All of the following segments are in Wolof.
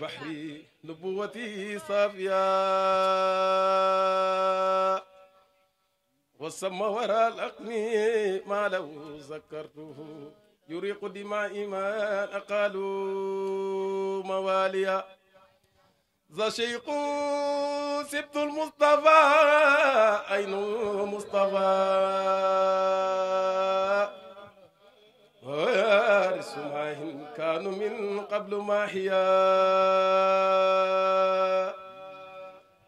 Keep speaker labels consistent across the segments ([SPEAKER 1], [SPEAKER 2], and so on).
[SPEAKER 1] بحر نبوتي صافيا والسم وراء الأقني ما لو ذكرته يريق دماء من أقالوا مواليا ذا شيق سبت المصطفى أين مصطفى وارث ماهن كانوا من قبل ماهيا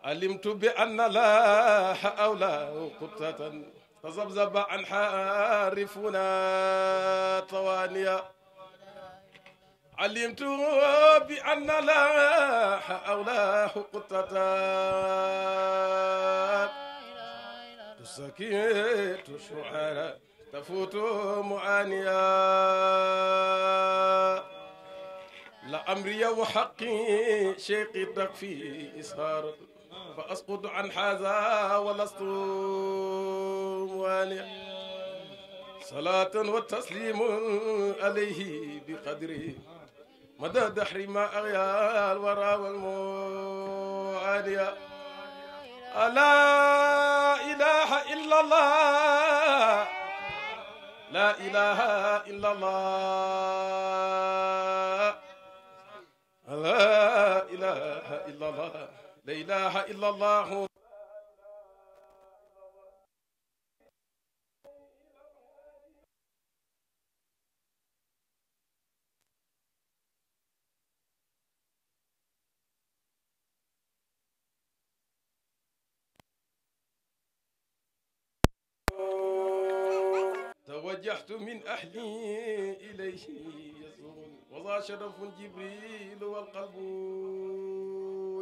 [SPEAKER 1] علمت بأن لا أولى قطة تزبزب عن حارفنا طوانيا علمت بأن لا أولى قطة تسكيت الشعراء تفوت معانيا لأمري وحقي شيقي تكفي إسهار فأسقط عن هذا ولست موانيا صلاة وتسليم عليه بقدره مدى دحر ما أغيا الورى والمعانيا لا إله إلا الله لا إله إلا الله لا إله إلا الله لا إله إلا الله توجهت من أهلي إليه يسرون وذا شرف جبريل والقلب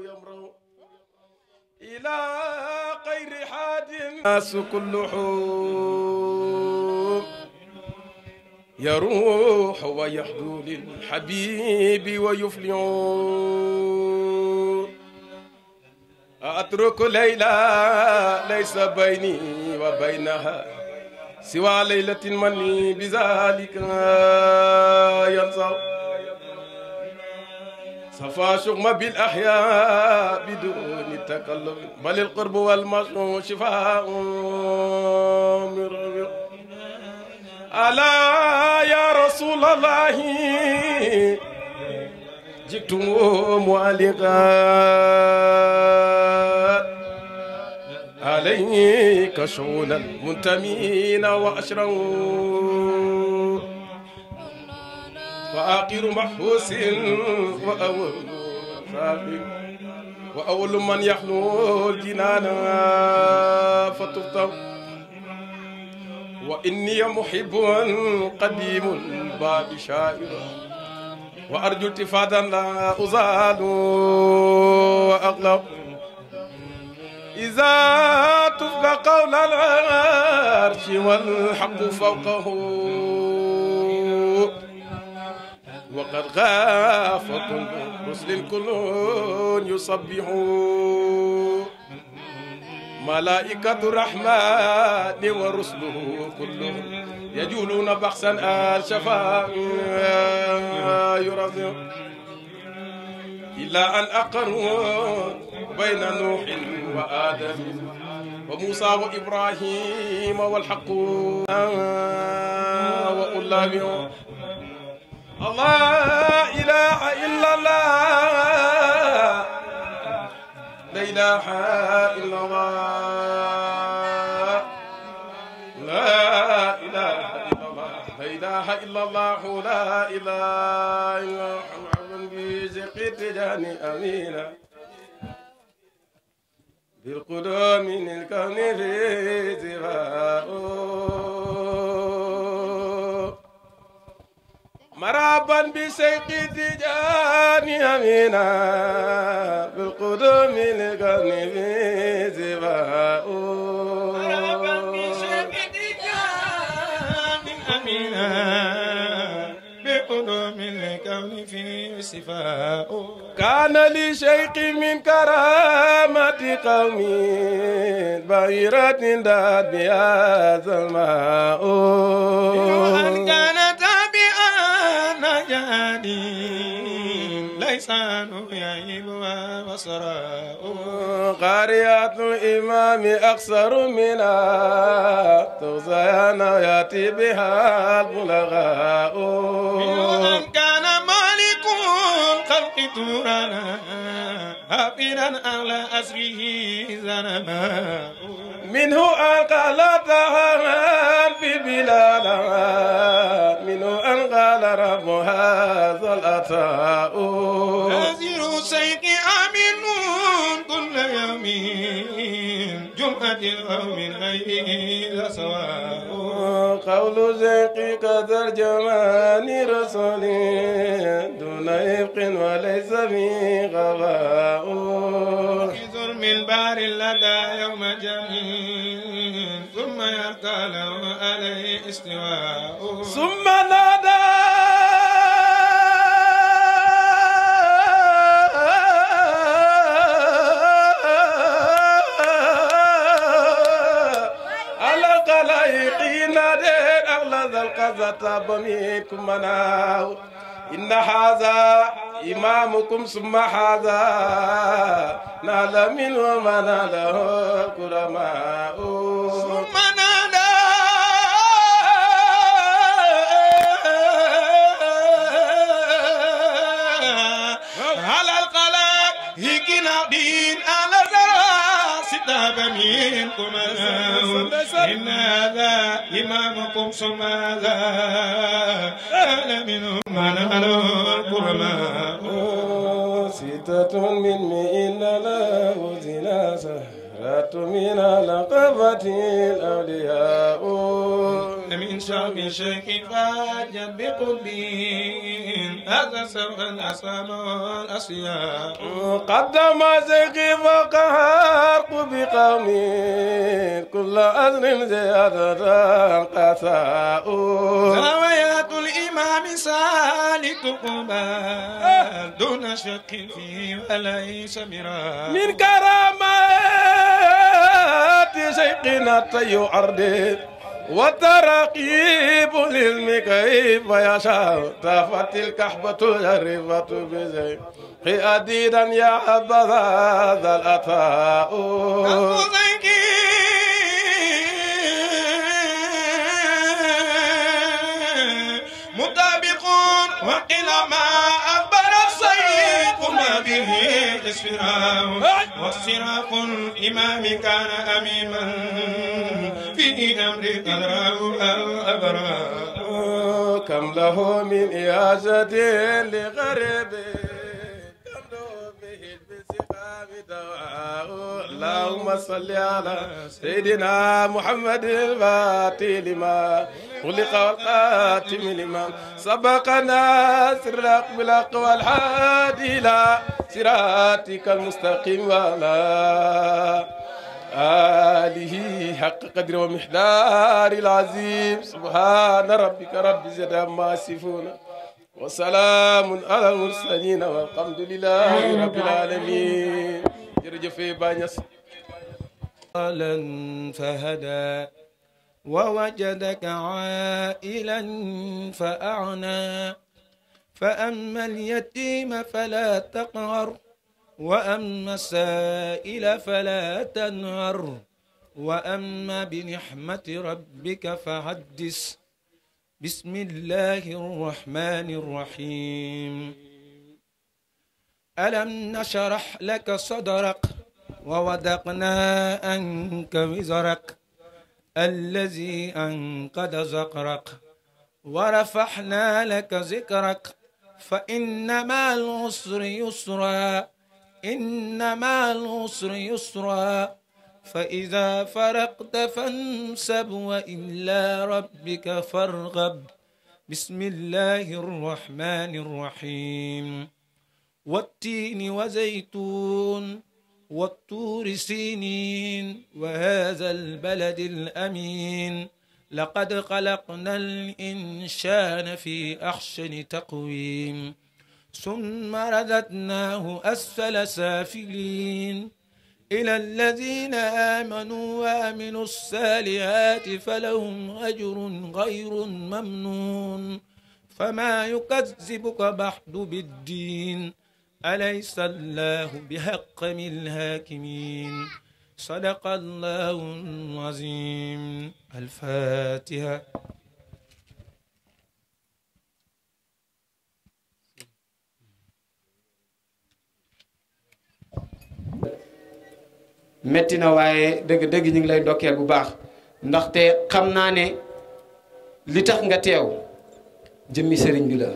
[SPEAKER 1] يمرو إلى غير حاد الناس كلهم يروح ويحدو للحبيب ويفلحون أترك ليلى ليس بيني وبينها سوى ليلة مني بذلك ينصر صفا شغم بالأحياء بدون تكلف بل القرب والمشروع شفاء من ربي ألا يا رسول الله جئت معلقا عليك شؤون المنتمين وأشروا وآخر محفوس وأول من يحلو الجنان فتفتح وإني محب قديم الباب شائر وأرجو التفاتا لا أزال وأغلب إذا تفلى قول العرش والحق فوقه وقد غاف كل رسل كل يصبح ملائكة الرحمن ورسله كلهم يجولون بحثا الشفاء يرزق إلا أن أقروا بين نوح وآدم وموسى وإبراهيم والحق وأولهم الله إله إلا الله لا إله إلا الله لا إله إلا الله لا إله إلا الله لا إله إلا الله بزقت جاني أمينا بالقدوم من الكون في زفاء مرحبا بشيخ تجاني أمينا بالقدوم من الكون في زفاء مرحبا بشيخ تجاني أمينا بالقدوم من الكون في صفاء كان لي شيخ من كرامة قومي بغيرة داد بها الماء كانت بأن جاني
[SPEAKER 2] واللسان يعيب وسراء
[SPEAKER 1] قارئات الإمام أكثر منها تغزيان يأتي بها البلغاء
[SPEAKER 2] من كان مالك الخلق تورانا هافرا على أسره زنما
[SPEAKER 1] منه أنقلتها في بلادها منه أنقل رب هذا الأطاء
[SPEAKER 2] نازل سيق آمن كل يوم جمعة القوم غير سواء
[SPEAKER 1] قول زيق كترجمان رسولي دون إفق وليس في غباء
[SPEAKER 2] ظلم البار لدى يوم جميل ثم يرقى له عليه استواء
[SPEAKER 1] ثم نادى على القلائق نادى أغلظ القذة بميتكم مناو إن هذا إمامكم ثم هذا نال منه ما ناله الكرماء
[SPEAKER 2] ثم نادى على القلائق نادين على ستاب منكم إن هذا إمامكم ثم هذا نال منه ما ناله الكرماء
[SPEAKER 1] ستة من مئين له زنا سهرة من لقبة الأولياء
[SPEAKER 2] من شعب شيخ فاجد بقلبين هذا سوى الأسلام والأصياء
[SPEAKER 1] قدم زكي فقهر بقوم كل أذن زيادة قساء
[SPEAKER 2] زاوية الإمام سالك قبال دون شك فيه وليس مراء
[SPEAKER 1] من كرامات شيخنا طي عرض وترقيب العلم كيف يشاء تفت الكحبة جرفة بزي أديدا يا حبذا هذا الأطاء
[SPEAKER 2] مطابقون وقل ما أخبر الصيف ما به إسفراه والصراط الإمام كان أميما في أمر قدره الأبرار
[SPEAKER 1] كم له من إياسة لغرب كم له به بسقام دواء اللهم صل على سيدنا محمد الفاتح لما خلق والقاتم لما سبقنا سرق بالحق والهادي إلى صراطك المستقيم وعلى آله حق قدر ومحدار العظيم سبحان ربك رب العزة عما يصفون وسلام على المرسلين والحمد لله رب العالمين jërëjëf Baay Ñas
[SPEAKER 2] فهدى ووجدك عائلا فأعنى فأما اليتيم فلا تقهر وأما السائل فلا تنهر وأما بنعمة ربك فحدث بسم الله الرحمن الرحيم ألم نشرح لك صدرك ووضعنا عنك وزرك الذي أنقض ظهرك ورفعنا لك ذكرك فإن مع العسر يسرا إن مع العسر يسرا فإذا فرقت فانسب وإلى ربك فارغب بسم الله الرحمن الرحيم والتين وزيتون والطور سينين وهذا البلد الأمين لقد خلقنا الإنسان في أحسن تقويم ثم رددناه أسفل سافلين إلى الذين آمنوا وعملوا الصالحات فلهم أجر غير ممنون فما يكذبك بعد بالدين أليس الله بحكم الحاكمين صدق الله العظيم. الفاتحة.
[SPEAKER 3] metti na waaye dëgg-dëgg ñu ngi lay dokkeel bu baax ndaxte xam naa ne li tax nga teew jëmmi sëriñ bi la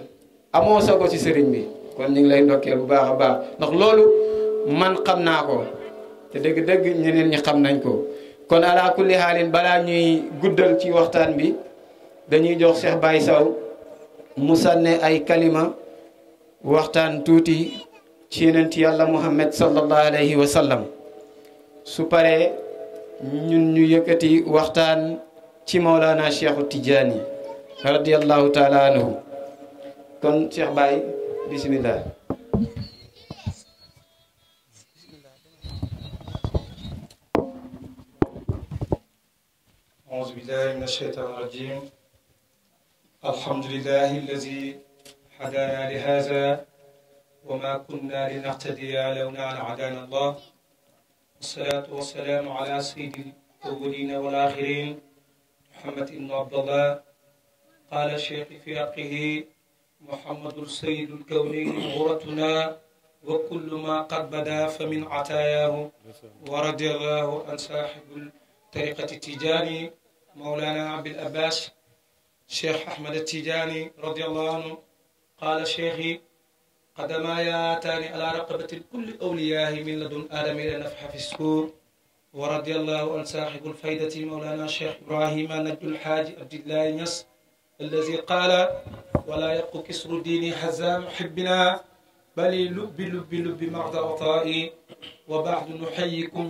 [SPEAKER 3] amoo sago ci sëriñ bi kon ñu ngi lay dokkeel bu baax a baax ndax loolu man xam naa ko te dëgg-dëgg ñeneen ñi xam nañ ko. kon ala kulli xaalin balaa ñuy guddal ci waxtaan bi dañuy jox Cheikh Baye Sow mu sànne ay kalima waxtaan tuuti ci yonent yàlla Muhammad sallallahu alayhi wa sallam. su paree ñun ñu yëkkati waxtaan ci Mawlana Cheikhu Tidiane radiyallahu taala anhu kon Cheikh Baye bismillah.
[SPEAKER 2] أعوذ بالله من الشيطان الرجيم. الحمد لله الذي هدانا لهذا وما كنا لنهتدي لولا أن هدانا الله. والصلاة والسلام على سيد الأولين والآخرين محمد بن عبد الله. قال الشيخ في حقه محمد سيد الكونين غرتنا وكل ما قد بدا فمن عطاياه. ورضي الله عن صاحب الطريقة التجاني مولانا عبد العباس شيخ أحمد التجاني رضي الله عنه. قال شيخي قدما ياتان على رقبة كل أولياء من لدن آدم إلى نفح في السور. ورضي الله عن صاحب الفائدة مولانا الشيخ إبراهيم نجد الحاج عبد الله نس الذي قال ولا يبقى كسر ديني حزام حبنا بل لب لب لب مغضى عطائي. وبعد نحييكم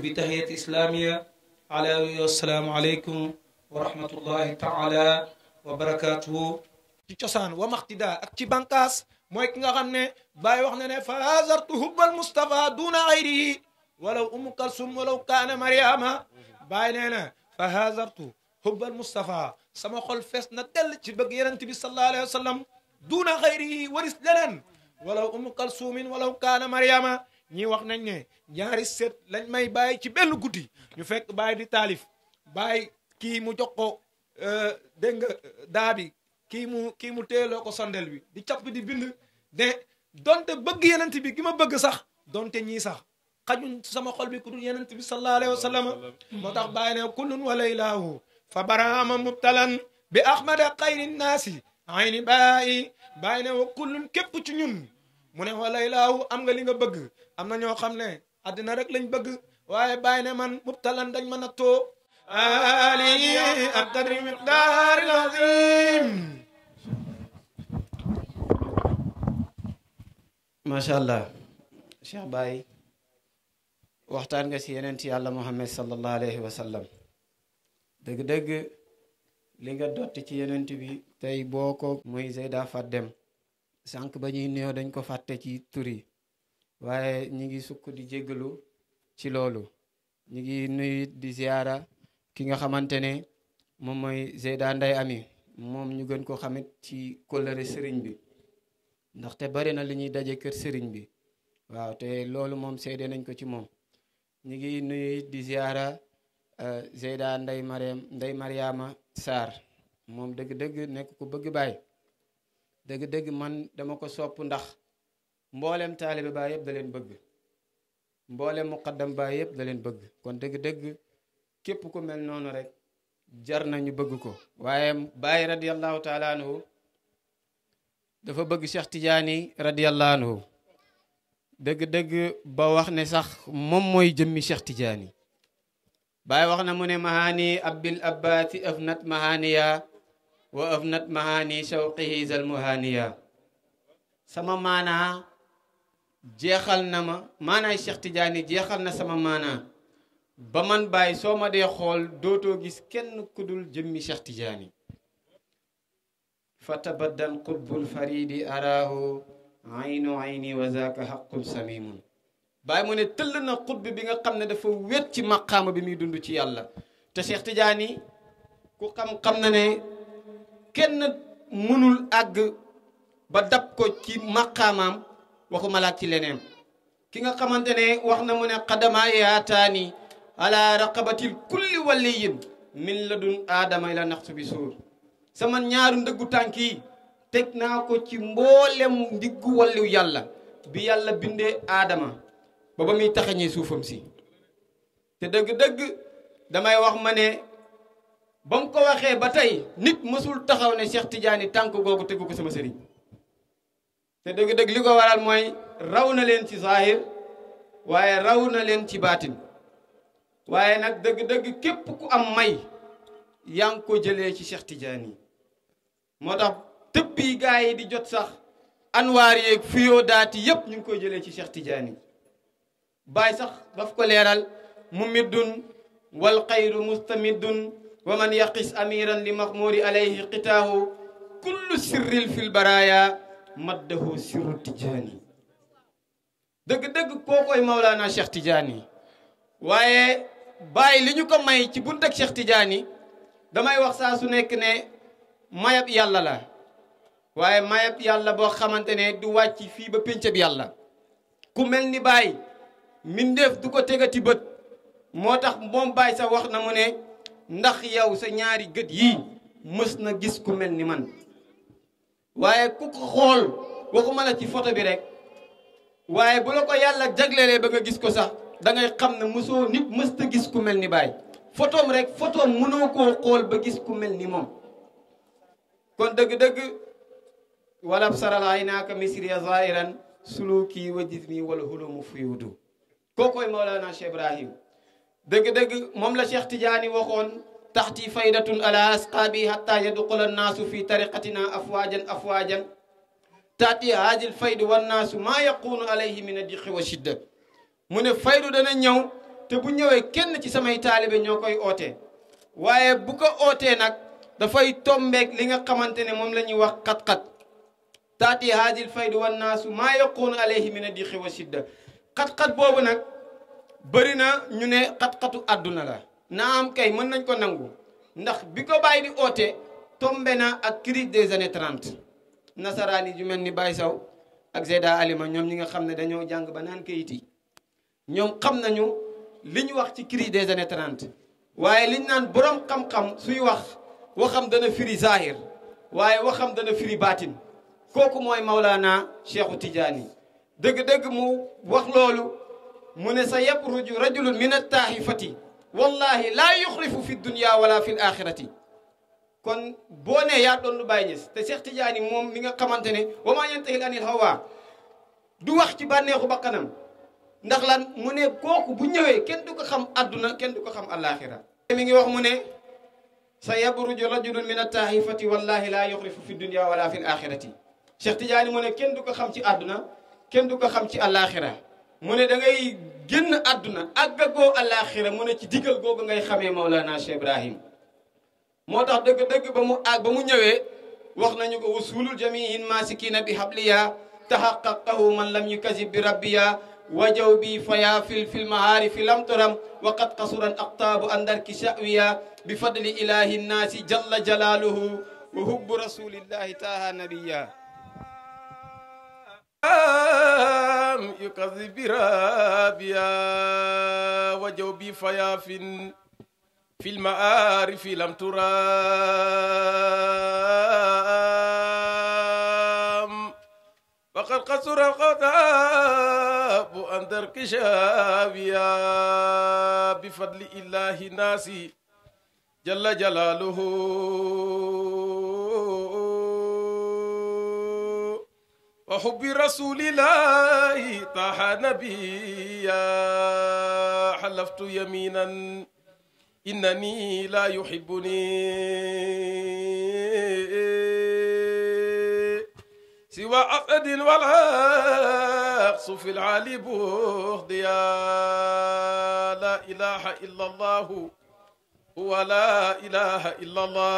[SPEAKER 2] بتحية إسلامية على السلام عليكم ورحمة الله تعالى وبركاته. ci cosaan wa maxtida ak ci bànqaas mooy ki nga xam ne Baay wax na ne fa hazartu hubbal Mustafa duna ayrihi walaw Umm Kalsum walaw kaana Mariama. Baay nee na fa hazartu hubbal Mustafa sama xol fees na dell ci bëgg Yonent bi sallallahu alayhi wa sallam duna ayrihi waris leneen walaw Umm Kalsumin walaw kaana Mariama. ñi wax nañ ne ñaari seet lañ may bàyyi ci benn guddi ñu fekk Baay di taalif Baay kii mu jox ko dégg nga daa bi kii mu teeloo ko sondel bi di capp di bind de donte bëgg yenent bi gi ma bëgg sax donte ñii sax xajuñ sama xol bi ku dul yenent bi sallallahu alayhi wa sallam. moo tax Baay ne kullun wa laylahu fa barahama mubtalan bi ahmada xayri naasi ayni baayi. Baay ne wa kullun képp ci ñun mu ne wa laylahu am nga li nga bëgg. am na ñoo xam ne àddina rek lañ bëgg waaye Baay ne man mubtalan dañ mën a too ali ak qadri miqdaaril azim.
[SPEAKER 3] macha allah Cheikh Baye waxtaan nga si yeneen ci yàlla Muhammad sallallahu alayhi wa sallam dëgg-dëgg li nga dotti ci yeneen bi tey boo ko muy Zeyda Fadem sànq ba ñuy néew dañ ko fàtte ci tur yi waaye ñi ngi sukk di jéggalu ci loolu. ñi ngi nuyu di ziyaara ki nga xamante ne moom mooy Zeyda Ndey Ami moom ñu gën ko xamit ci kóllëre sëriñ bi ndaxte bari na li ñuy daje kër sëriñ bi waaw te loolu moom seede nañ ko ci moom. ñi ngi nuyu di ziyaara Zeyda Ndey Mariama Sarr moom dëgg-dëgg nekk ku bëgg Baay dëgg-dëgg man dama ko sopp ndax mboolem taalibe Baay yëpp da leen bëgg mboolem muqaddam Baay yëpp da leen bëgg kon dëgg-dëgg képp ku mel noonu rek jar nañu bëgg ko. waaye Baay radiyallahu taala anhu dafa bëgg Cheikh Tidiane radiyallahu anhu dëgg-dëgg ba wax ne sax moom mooy jëmmi Cheikh Tidiane. Baay wax na mu ne mahani abbil abbaati afnat mahaniya wa afnat mahani shawqihi zal muhaniya. sama maanaa jeexal na ma maanaay Cheikh Tidiane jeexal na sama maanaa ba man Baay soo ma dee xool dootoo gis kenn ku dul jëmmi Cheikh Tidiane. fatabaddan qutbul faridi araahu aynu ayni wa zaaka haqqun samimun. Baay mu ne tëll na xutb bi nga xam ne dafa wét ci maqaama bi muy dund ci yàlla te Cheikh Tidiane ku xam na ne kenn mënul àgg ba dab ko ci maqaamaam waxuma laak ci leneen ki nga xamante ne wax na mu ne xadama yaataani ala raqabatil kulli waliyin min ladun aadama ila naqsu bi suur sama ñaaru ndëggu tànk yi teg naa ko ci mboolem ndiggu walliw yàlla bi yàlla bindee aadama ba muy taxañee suufam si te dëgg-dëgg damay wax ma ne ba mu ko waxee ba tey nit mësul taxaw ne Cheikh Tidiane tànk googu tegu ko sama sëriñ te dëgg-dëgg li ko waral mooy raw na leen ci zahir waaye raw na leen ci baatin waaye nag dëgg-dëgg képp ku am may yaa ngi ko jëlee ci Cheikh Tidiane moo tax tëpp yi gaa yi di jot sax anwaar yeeg fiyoo daati yépp ñu ngi koy jëlee ci Cheikh Tidiane baay sax daf ko leeral mumiddun wal xayru mustamiddun wa man yaqis amiran li maxmuuri alayhi qitaahu kullu sirril fil baraya maddahu sirru Tidiane dëgg-dëgg kookoy Mawlana Cheikh Tidiane waaye baay li ñu ko may ci bunt ak Cheikh Tidiane damay wax saa su nekk ne mayab yàlla la waaye mayab yàlla boo xamante ne du wàcc fii ba péncab yàlla ku mel ni baay mbindeef du ko tegati bët moo tax moom baay sax wax na mu ne ndax yow sa ñaari gët yii mës na gis ku mel ni man waaye ku ko xool waxuma la ci photo bi rek waaye bu la ko yàlla jaglelee ba nga gis ko sax da ngay xam ne mosoo nit mës ta gis ku mel ni baay photom rek photom mënoo koo xool ba gis ku mel ni moom kon dëgg-dëgg walab saral aynaaka misriya zahiran suluki wa jismi wala hulumu fuyudu kookoy Mawlana Cheikh Ibrahim dëgg-dëgg moom la Cheikh Tidiane waxoon taxti faydatun ala asqaabi hatta yadxula annaasu fi tariqatina afwajan taati haajil faydu wannaasu maa yaquunu alayhi min adiqi wa shidda mu ne faydu dana ñëw te bu ñëwee kenn ci samay taalibe ñoo koy oote waaye bu ko ootee nag dafay tombeek li nga xamante ne moom la ñuy wax xat-xat taati haajil faydu wannaasu maa yaquunu alayhi min adiqi wa shidda xat-xat boobu nag bëri na ñu ne xat-xatu àdduna la naa am kay mën nañ ko nangu ndax bi ko bàyyi di oote tombe na ak crise des années 30 nasaraan yi ju mel ni Baye Sow ak Zeyda Alima ñoom ñi nga xam ne dañoo jàng ba naan kayit yi ñoom xam nañu li ñu wax ci crise des années 30 waaye liñ naan borom xam-xam suy wax waxam dana firi zahir waaye waxam dana firi baatin kooku mooy Mawlana Cheikhu Tidiane dëgg-dëgg mu wax loolu mu ne sa yabruju rajulun min attaahifati wallahi laa yuxrifu fi dunya wala fi l axirati kon boo nee yaa doon lu Baay Ñas te Cheikh Tidiane moom mi nga xamante ne wa maa yantahi anil hawa du wax ci bànneexu bakkanam ndax lan mu ne kooku bu ñëwee kenn du ko xam adduna kenn du ko xam alaxira mi ngi wax mu ne sa yabruju rajulun min attaahifati wallahi laa yuxrifu fi dunya wala fi l axirati Cheikh Tidiane mu ne kenn du ko xam ci adduna kenn du ko xam ci alaxira mu ne da ngay génn adduna àggagoo alaxira mu ne ci digal googu ngay xamee Mawlana Cheikh Ibrahim moo tax dëgg-dëgg ba mu ñëwee wax nañu ko wasulul jamiin masikina bi habliya tahaqqaqahu man lam yukazib bi rabbiya wajaw bi faya fil mahaarifi lam turam wa qad qasuran aqtaabu andarki sha'wiya bi fadli ilahi nnaasi jalla jalaaluhu wa hubbu rasulillahi taaha nabiya
[SPEAKER 1] يكذب برابيا وجوبي فيا في المعارف لم ترام وقد قصر الخطاب عن درك شابيا بفضل الله الناس جل جلاله وحب رسول الله طه نبيا حلفت يمينا إنني لا يحبني سوى أسد ولا أقص في العالي بغضيا لا إله إلا الله هو لا إله إلا الله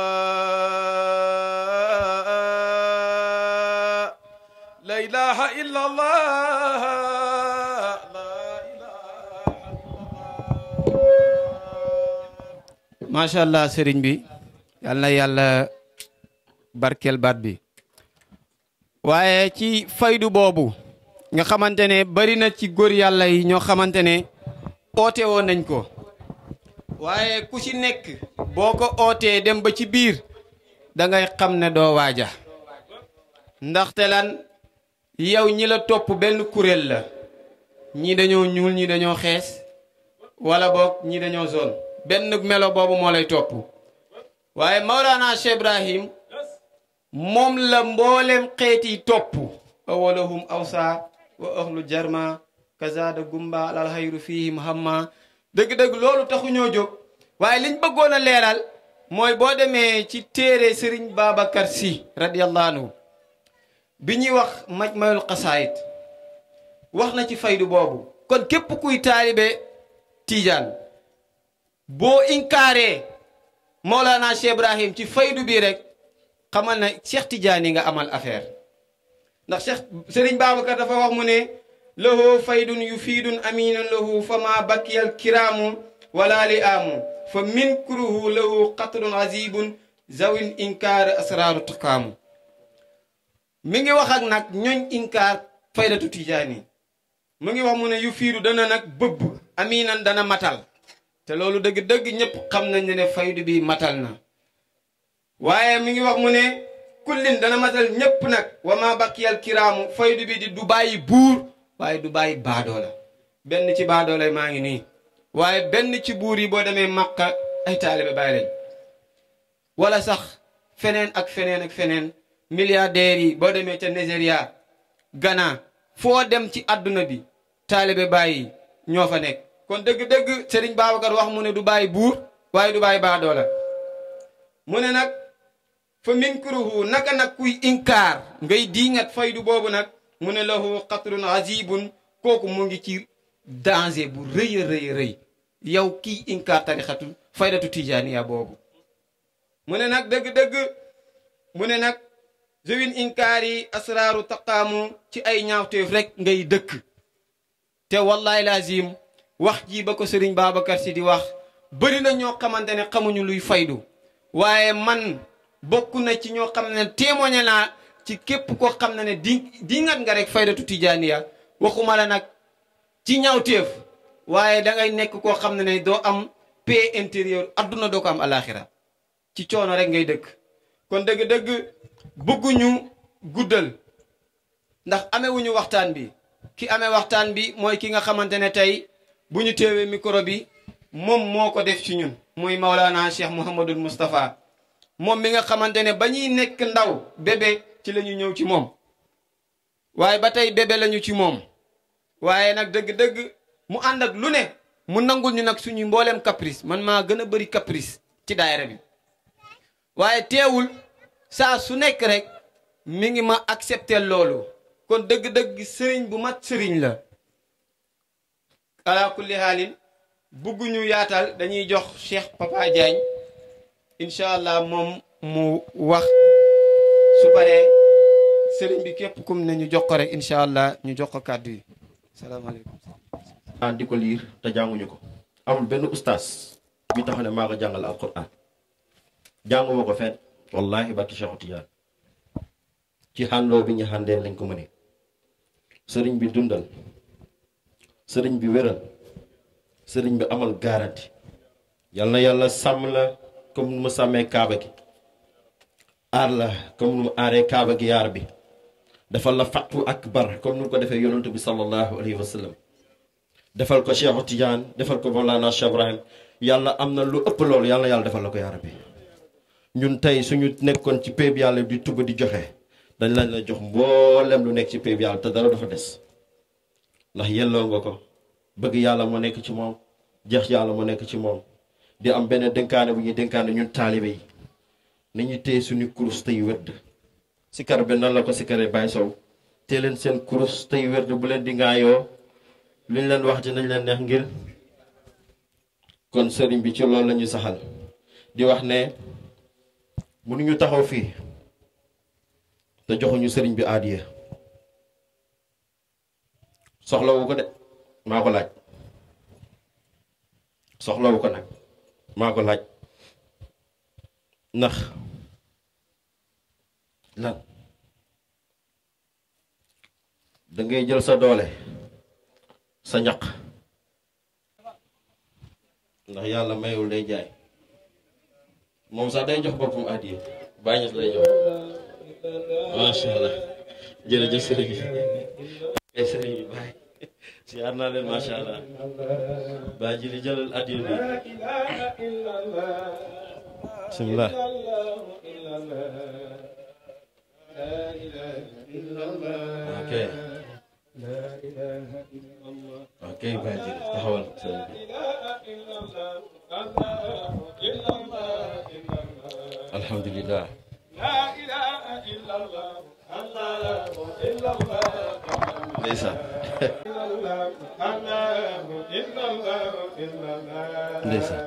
[SPEAKER 1] لا إله إلا الله لا إله إلا الله
[SPEAKER 3] ما شاء الله sëriñ bi yal na yàlla barkeel baat bi waaye ci faydu boobu nga xamante ne bari na ci góor yàlla yi ñoo xamante ne oote woon nañ ko waaye ku ci nekk boo ko ootee dem ba ci biir da ngay xam ne doo waaja ndaxte lan yow ñi la topp benn kuréel la ñii dañoo ñuul ñii dañoo xees wala boog ñii dañoo zone benn melo boobu moo lay topp waaye Mawlana Cheikh Ibrahim moom la mboolem xeeti topp awalahum awsa wa ahlu jarma kazada gumba alal hayru fihim hamma dëgg-dëgg loolu taxu ñoo jóg waaye liñ bëggoon a leeral mooy boo demee ci téere Serigne Babacar Sy radiyallahu anhu bi ñuy wax majmayul xasaayit wax na ci faydu boobu kon képp kuy taalibe Tiijaan boo inkaaree Mawlana Cheikh Ibrahim ci faydu bi rek xamal na Cheikh Tidiane nga amal affaire ndax Cheikh Serigne Babacar dafa wax mu ne lahu faydun yufiidun aminun lahu fama bakiyal kiraamu wala li amu fa min kuruhu lahu qatrun azibun zawin inkaar asraaru taqaamu mi ngi wax ak nag ñooñ inkaar faydatu Tidiane mu ngi wax mu ne yufiidu dana nag bëbb aminan dana matal te loolu dëgg-dëgg ñëpp xam nañ ne faydu bi matal na waaye mi ngi wax mu ne kullin dana matal ñëpp nag wa ma bakiyal kiraamu faydu bi di du bàyyi buur waaye du bàyyi baadoola benn ci baadoola maa ngi nii waaye benn ci buur yi boo demee Makka ay taalibe bàyyi lañ wala sax feneen ak feneen ak feneen milliardaires yi boo demee ca Nigeria Ghana foo dem ci àdduna bi taalibe bàyyi ñoo fa nekk kon dëgg-dëgg Serigne Babacar wax mu ne du bàyyi buur waaye du bàyyi baadoola mu ne nag fa min kuruhu naka nag kuy inkaar ngay diingat faydu boobu nag mu ne lahu qatrun azibun kooku mu ngi ci danger bu rëy a rëy rëy yow kii inkaar tarixatu faydatu tijaaniya boobu mu ne nag dëgg-dëgg mu ne nag jowin inkaar yi asraaru taqaamu ci ay ñaawteef rek ngay dëkk te wallahi lazim wax ji ba ko Serigne Babacar Sy di wax bëri na ñoo xamante ne xamuñu luy faydu waaye man bokk na ci ñoo xam ne témoigné naa ci képp koo xam ne di ngat nga rek faydatu tijaaniya waxuma la nag ci ñaawteef waaye da ngay nekk koo xam ne doo am paix intérieure adduna doo ko am alaxira ci coono rek ngay dëkk kon dëgg-dëgg bëgguñu guddal ndax amewuñu waxtaan bi ki amee waxtaan bi mooy ki nga xamante ne tey bu ñu teewee micro bi moom moo ko def ci ñun muy Maulana Cheikh Mouhamadul Moustapha moom mi nga xamante ne ba ñuy nekk ndaw bébé ci la ñu ñëw ci moom waaye ba tey bébé lañu ci moom waaye nag dëgg-dëgg mu ànd ak lu ne mu nangul ñu nag suñu mbooleem caprice man maa gën a bëri caprice ci daayira bi waaye teewul saa su nekk rek mi ngi ma accepté loolu kon dëgg-dëgg sëriñ bu mat sëriñ la ala kulli haalin bugguñu yaatal dañuy jox Cheikh Papa Diagne incha allah moom mu wax su paree sëriñ bi képp kum ne ñu jox ko rek incha allah ñu jox ko kàddu yi salaamaaleykum.
[SPEAKER 4] di ko liir te jànguñu ko amul benn ustaas bi tax ne maa ko jàngal alquran jànguma ko fenn wallahi barki Cheikh Tidiane ci xàndoo bi ñu xàndee lañ ko mënee sëriñ bi dundal sëriñ bi wéral sëriñ bi amal garanti yal na yàlla sàmm la comme nu mu sàmmee kaaba gi aar la comme nu mu aaree kaaba gi yaar bi defal la fatu akbar comme nu ko defee yonantu bi sallallahu alayhi wa sallam defal ko Cheikh Tidiane defal ko Mawlana Cheikh Ibrahim yàlla am na lu ëpp loolu yàlla yàlla defal la ko yaar bi ñun tey suñu nekkoon ci péeb yàlla di tuba di joxe dañ lañ la jox mboolem lu nekk ci péeb yàlla te dara dafa des ndax yelloo nga ko bëgg yàlla moo nekk ci moom jeex yàlla moo nekk ci moom di am benn dénkaane bu ñuy dénkaane ñun taalibe yi nañu téye suñu kurus tey wërd sikar bi nan la ko sikaree Baye Sow téye leen seen kurus tey wërd bu leen di ngaayoo lu ñu leen wax ci nañ leen neex ngir kon sëriñ bi ci loolu la ñu saxal di wax ne mënuñu taxaw fii te joxuñu sëriñ bi aadiya soxlawu ko de maa ko laaj soxlawu ko nag maa ko laaj ndax lan da ngay jël sa doole sa ñaq ndax yàlla mayul day jaay moom sax day jox boppam addiya Baay Ñas lay jox macha allah jërëjëf sëriñ bi ay sëriñ bi Baay siyaar naa leen macha allah Baay ji li jëlal addiya bi bismillah ok ok Baay ji taxawal sëriñ bi alhamdulillah ndeysaan ndeysaan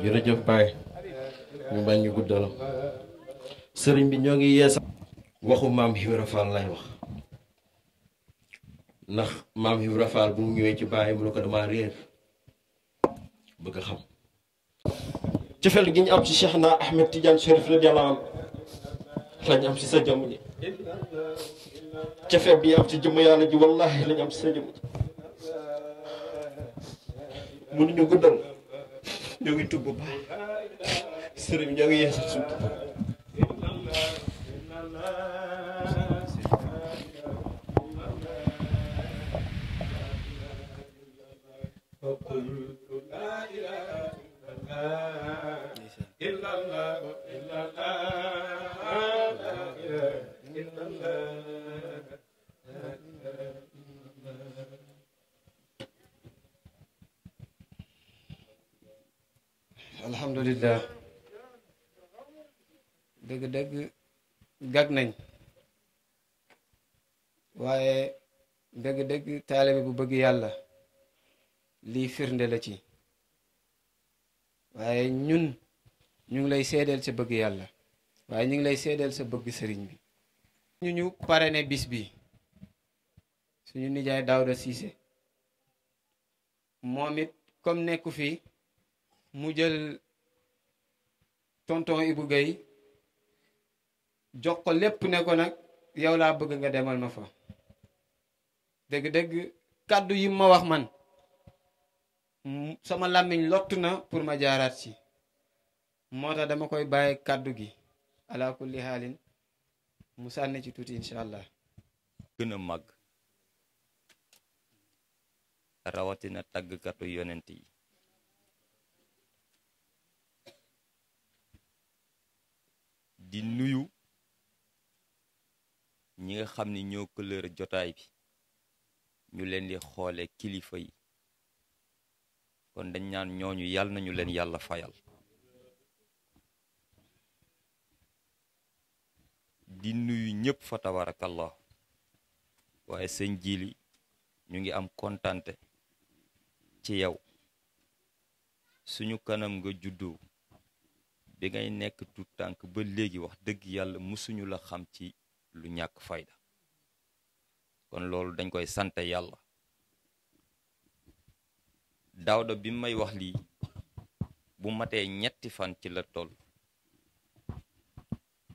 [SPEAKER 4] jërëjëf Baay ñu bañ ñu guddal sëriñ bi ñoo ngi yeesa waxu maam Ibra Fall lay wax ndax maam Ibra Fall bu mu ñëwee ci Baay mu ne ko dama réer bëgg a xam cofeel gi ñu am ci Cheikh na Ahmed Tidiane Chérif radiyallahu anhu lañ am ci sa jëmm ji cofeel bi am ci jëmm yàlla ji wallahi lañ am ci sa jëmm ji mënuñu guddal ñoo ngi tubb Baay sëriñ ñoo ngi yeesal suñu tubb
[SPEAKER 3] alhamdulillah dëgg-dëgg gag nañ waaye dëgg-dëgg taalibe bu bëgg yàlla lii firnde la ci waaye ñun ñu ngi lay seedeel sa bëgg yàlla waaye ñu ngi lay seedeel sa bëgg sëriñ bi ñu parrainé bis bi suñu nijaay Daouda Cissé moom it comme nekku fi mu jël tonton Ibou Gueye jox ko lépp ne ko nag yow laa bëgg nga demal ma fa dëgg-dëgg kàddu yi ma wax man sama làmmiñ lottu na pour ma jaaraat ci moo tax dama koy bàyyi kàddu gi ala kulli xaalin mu sànni ci tuuti incha allah.
[SPEAKER 5] gën a màgg rawatina tàggkatu yonent yi di nuyu ñi nga xam ni ñoo couleur jotaay bi ñu leen di xoole kilifa yi kon dañ ñaan ñooñu yàlla nañu leen yàlla fayal di nuyu ñëpp fa tabarakallah waaye sëñ Jili ñu ngi am kontante ci yow suñu kanam nga juddoo bi ngay nekk tout tànk ba léegi wax dëgg yàlla musuñu la xam ci lu ñàkk fayda kon loolu dañ koy sante yàlla Daouda bi may wax lii bu matee ñetti fan ci la toll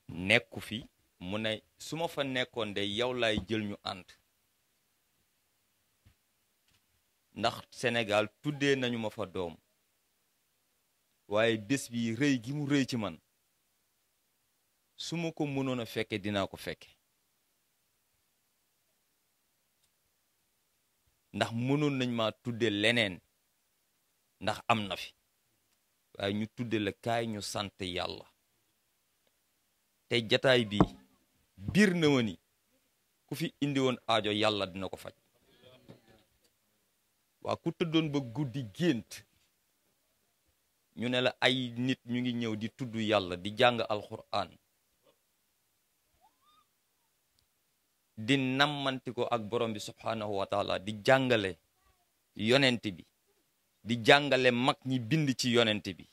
[SPEAKER 5] nekku fi mu ne su ma fa nekkoon de yow laay jël ñu ànd ndax Sénégal tuddee nañu ma fa doom waaye bés bi rëy gi mu rëy ci man su ma ko mënoon a fekke dinaa ko fekke ndax mënoon nañ ma tudde leneen ndax am na fi waaye ñu tudde la kaay ñu sant yàlla te jataay bi biir na ma ni ku fi indi woon aajo yàlla dina ko faj waa ku tëddoon ba guddi gént ñu ne la ay nit ñu ngi ñëw di tudd yàlla di jàng alxuraan di nammanti ko ak borom bi subhaanahu wa taala di jàngale yonent bi di jàngale mag ñi bind ci yonent bi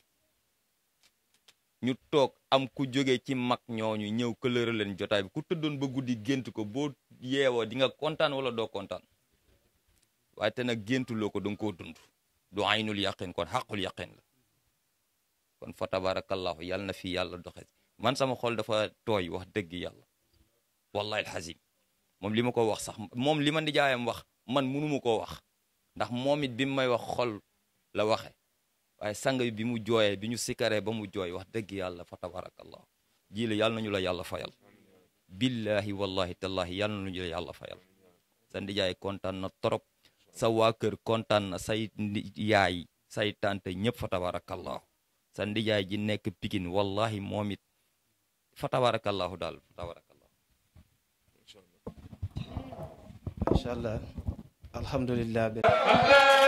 [SPEAKER 5] ñu toog am ku jóge ci mag ñooñu ñëw këlëra leen jotaay bi ku tëddoon ba guddi gént ko boo yeewoo di nga kontaan wala doo kontaan waaye te nag géntuloo ko danga koo dund du aynul yaqin kon xaqul yaqin la kon fa tabarakallahu yàlla na fi yàlla doxe man sama xol dafa tooy wax dëgg yàlla wallahi alxazim moom li ma ko wax sax moom li ma nijaayam wax man mënuma koo wax ndax moom it bi mu may wax xol la waxe waaye sang bi mu jooyee bi ñu sikaree ba mu jooy wax dëgg yàlla fa tabarakallah ji la yàlla nañu la yàlla fayal billahi wallahi tallahi yàlla nañu la yàlla fayal sa nijaay kontaan na trop sa waa kër kontaan na say yaay say tante ñëpp fa tabarakallahu sa ndijaay ji nekk Pikine wallahi moom it fa tabarakallahu daal fa tabarakallahu
[SPEAKER 3] incha allah alhamdulillah
[SPEAKER 1] Allah